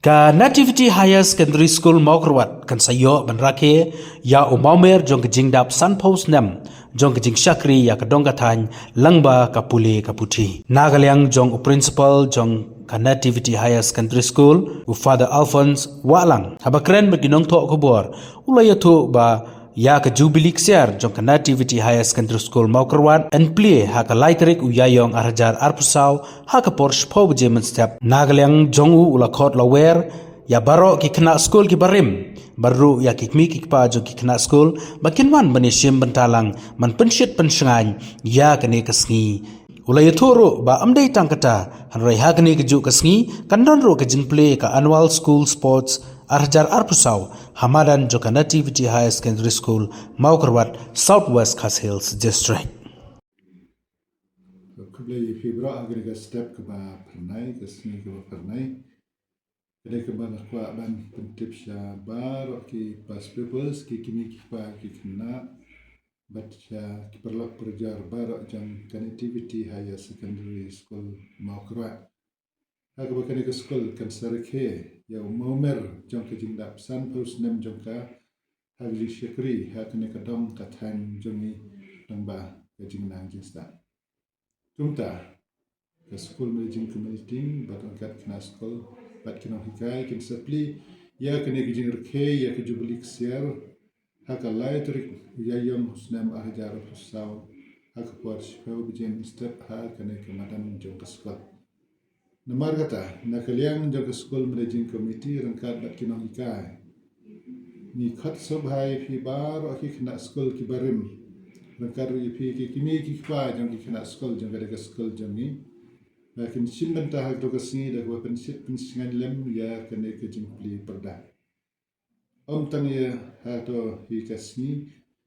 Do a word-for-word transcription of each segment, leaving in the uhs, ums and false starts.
Ka Nativity Higher Secondary School Mawkyrwat kan sa ïoh ban rakhe ïa u mawmer jong ka jingdap sanphew snem jong ka jingshakri ïa ka dong ka thaiñ lyngba ka pule ka puthi. Na ka liang jong u principal jong ka Nativity Higher Secondary School, u Father Alphonse Wahlang, haba kren bad ki nongthoh khubor, u la ïathuh ba ïa ka Jubilee Ksiar jong ka Nativity Higher Secondary School Mawkyrwat yn plie ha ka lai tarik u Ïaïong ar hajar arphew saw ha ka por shiphew baje mynstep. Na ka liang jong u, u la khot la wer ïa baroh ki khynnah skul ki barim, bad ruh ïa ki kmie ki kpa jong ki khynnah skul ba kin wan ban ïashim bynta lang ban pynshit pynshngaiñ ïa kane ka sngi. U la ïathuh ruh ba ym dei tang kata, hynrei ha kane ka juh ka sngi kan don ruh ka jingplie ka Annual School Sports ar hajar arphew saw ha madan jong ka Nativity Higher Secondary School, Mawkyrwat, South West Khasi Hills District. Khublei ïa phi baroh ha kane ka step kaba phyrnai, ka sngi kaba phyrnai. Ka dei kaba nga kwah ban pyntip sha baroh ki past pupils, ki kmie ki kpa ki khynnah, bad sha ki paralok parajor baroh jong ka Nativity Higher Secondary School Mawkyrwat. Ha kaba kane ka skul kan sa rakhe ïa u mawmer jong ka jingdap sanphew snem jong ka ha ka jingshakri ha kane ka dong ka thaiñ jong ngi lyngba ka jingnang jingstad. Kumta, ka skul managing committee bad ryngkat khynnah skul bad ki nonghikai kin sa plie ïa kane ka jingrakhe ïa ka Jubilee Ksiar ha ka lai tarik u Ïaïong u snem ar hajar arphew saw ha ka por shiphew baje mynstep ha kane ka madan jong ka skul. Namar kata, na ka liang jong ka skul managing committee ryngkat bad ki nonghikai, ngi khot sngewbha ïa phi baroh ki khynnah skul ki barim, ryngkat ruh ïa phi ki kmie ki kpa jong ki khynnah skul jong kane ka skul jong ngi, ba kin shim bynta ha kato ka sngi da kaba pynshit pynshngaiñ lem ïa kane ka jingplie pyrda. Ym tang ïa hato hi ka sngi,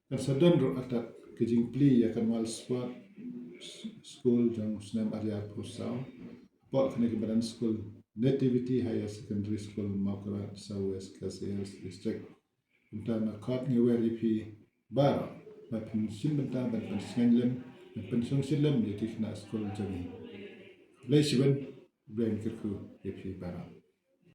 kan sa don ruh artat ka jingplie ïa ka Annual Sport School jong u snem ar hajar arphew saw hapoh kane ka madan skul, Nativity Higher Secondary School, Mawkyrwat, South West Khasi Hills District. Kumta nga khot nga wer ïa phi baroh ban pynshim bynta, ban pynshngaiñ lem, ban pynshongshit lem ïa ki khynnah skul jong ngi. Khublei shibun, Blei un kyrkhu ïa phi baroh.